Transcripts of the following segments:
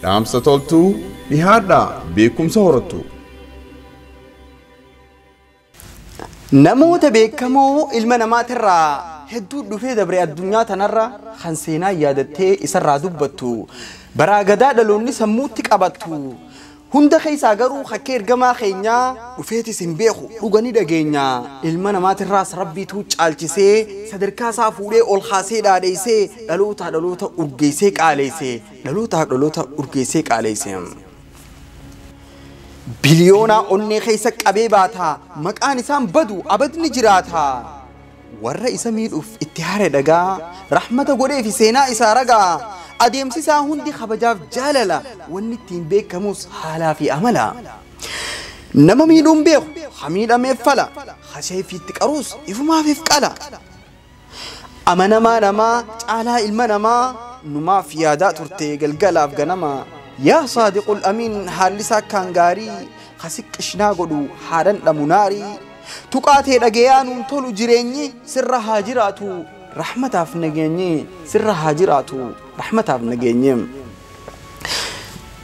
Dhaamsa toltuu dhihaadhaa beekumsa horattu. Namoota beekamoo ilma namaatirraa hedduu dhufee dabre addunyaa tanarra kan seenaa yaadattee isarraa dubbattu baraa gadaa dhaloonni sammuutti qabattu hunda keessaa garuu hakkee ergamaa keenyaa dhufeetis hin beeku dhuganii dhageenya ilma namaatirraas rabbiituu caalchisee sadarkaa isaa fuudhee ol kaasee dhaadheessee dhalootaa dhaloota urgeessee qaaleessee dhalootaa dhaloota urgeessee qaaleessee. Biliyoona onnee keessa qabee baata maqaan isaan badu abadni jiraata warra isa miidhuuf itti hare dhagaa rahmata godhee fi seenaa isaa ragaa adeemsi isaa hundi kabajaaf jaalala wanni ittiin beekamus haalaa fi amala nama miidhuun beeku hamiidhameef fala hashee fi itti qaruus ifumaaf qala amanamaa namaa caalaa ilma namaa numaaf yaadaa turte galgalaaf ganama yaa saadiqul amiin haalli isaa akkaan gaarii kasiqqishnaa godhu haadhan dhamu naarii tuqaatee dhageeyaa nuun tolu jireenyi sirra haa jiraatu rahmataaf nageenyi sirra haa jiraatu rahmataaf nageenyi.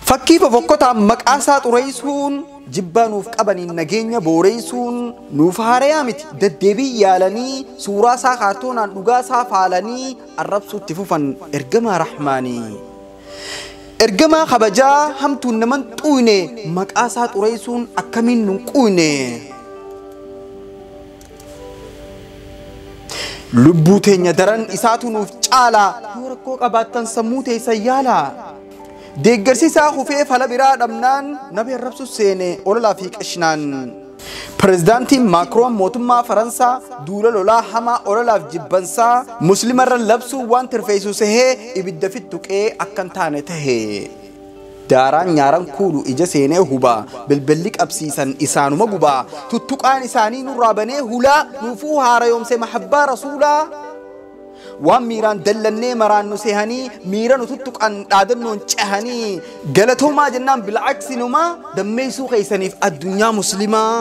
Fakkii fofokkotaan maqaa isaa xureessuun jibbaa nuuf qabaniin nageenya booreessuun nuuf haarayaa miti deddeebii yaalanii suuraa isaa kaartoonaan dhugaa isaa faalanii arrabsuutti fufan ergamaa rahmaanii. Ergamaa kabajaa hamtuun naman xuuyne maqaa isaa xureessuun akkamiin nun quuyne. Lubbuu teenya daran isaatu nuuf caala yoo rakkoo qabaattan sammuu teessan yaala. Deeggarsi isaa hufee fala biraa dhabnaan nabi arrabsu seene ololaa fi qishnaan. Pirezidaantiin Maakroon mootummaa Faransaa duula lolaa hamaa ololaaf jibbansaa muslimarra labsuu waan tirfeessu sehee ibidda fittuqee akka hin taane tahe. Daaraan nyaaran kuulu ija seenee hubaa bilbilli qabsiisan isaanuma gubaa tuttuqaan isaanii nurraa banee hulaa nuufuu haarayoomse mahabbaa rasuulaa. Waan miiraan dallannee maraan nu sehanii miira nu tuttuqan dhaadannoon cehanii galatoomaa jennaan bil'aksi numaa dammeessuu keessaniif addunyaa muslimaa.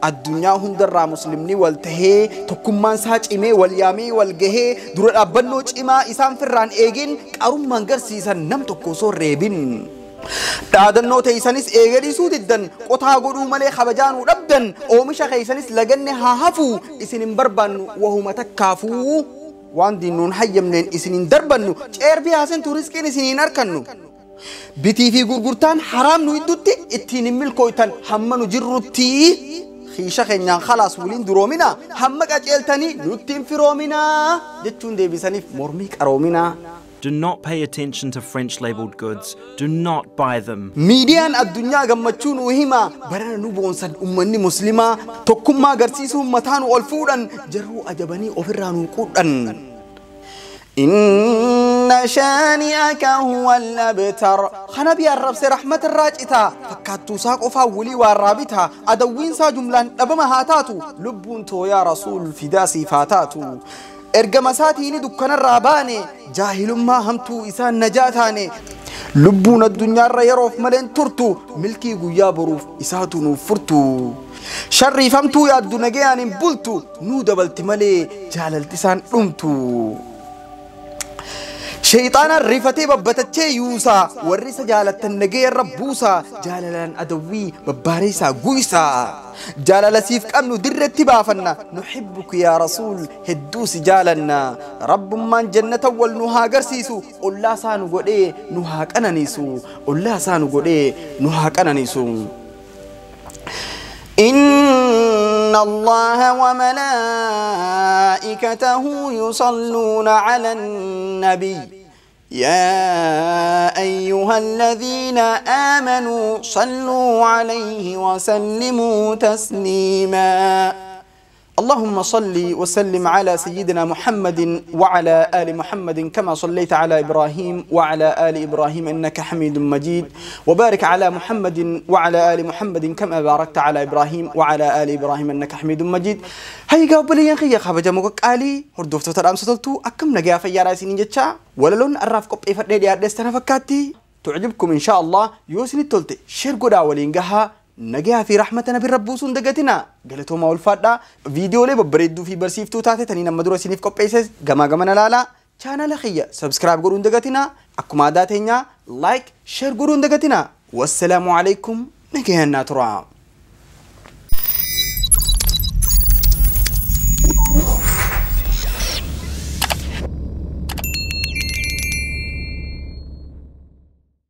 Addunyaa hundarraa muslimni wal tahee tokkummaan isaa cimee wal yaamee wal gahee dura dhaabbannoo cimaa isaan firraan eegin qarummaan garsiisan nam tokko osoo reebin. Dhaadannoo teessanis eeganiisuu diddan qotaa godhuu malee kabajaanuu dhabdan oomisha keessanis laganne haa hafu isin hin barbaannu wahuma takkaafuu waan diinnuun hayyamneen isin hin darbannu ceerbii haasentu riskiin isin hin harkannu. Bitii fi gurgurtaan haraam nu iddutti ittiin hin milkooytan hamma nu jirrutti hiisha keenyaan khalaas waliin duroomina hamma qaceeltanii nutti hin firoomina jechuun deebisaniif mormii qaroomina. Do not pay attention to French labeled goods. Do not buy them. Miidiyaan addunyaa gammachuu nuu hima barana nu boonsan ummanni muslimaa tokkummaa agarsiisuun mataa nu ol fuudhan jarruu ajabanii ofirraa nu quudhan. Inna shaani'aka huwa al-abtar. Kana biyya arrabse rahmata irraa cita fakkaattuu isaa qofaa walii waa irraa bita adawwiin isaa jumlaan dhabama haa taatu lubbuun too yaa rasuul fidaa siif haa taatu. Ergama isaatiin dukkanarraa baane jaahilummaa hamtuu isaan najaa taane lubbuun addunyaarra yeroof maleen turtu milkii guyyaa boruuf isaatu nuuf furtu. Sharriifamtuu yaaddu nagayaan hin bultu nuu dabalti malee jaalalti isaan dhumtu. Shayxaanaan rifatee babbatachee yuusaa warri isa jaalattan nagayarra buusaa jaalalaan adawwii babbaareessaa guysaa. Jaalala siif qabnu dirretti baafanna nuhibbuka yaa rasuul hedduu si jaalanna rabbummaan jannata wal nu haa agarsiisu ollaa isaa nu godhee nu haa qananiisu ollaa isaa nu godhee nu haa qananiisu. إن الله وملائكته يصلون على النبي يا أيها الذين آمنوا صلوا عليه وسلموا تسليما. اللهم صل وسلم على سيدنا محمد وعلى آل محمد كما صليت على إبراهيم وعلى آل إبراهيم إنك حميد مجيد، وبارك على محمد وعلى آل محمد كما باركت على إبراهيم وعلى آل إبراهيم إنك حميد مجيد. هاي قابلي يا خبجة مقالي هردوفتو ترام ستلتو أكم نجا في راسين جتشا ولا لون الراف قب إفرد يا دستنا فكاتي تعجبكم إن شاء الله يوسني تلتي شير قدا ولينجها نجاها في رحمتنا بالربوسون دقتنا قالتهم أول فادا فيديو لي ببريدو في برسيفتو تاتي تاني نما درو سينيف كوب ايسس غما غما لالا channel خيا subscribe godhuun dagatina akkuma aadaa teenyaa Like, share godhuu hin dagatinaa. Wassalaamu alaikum, nagayaan naa turaa.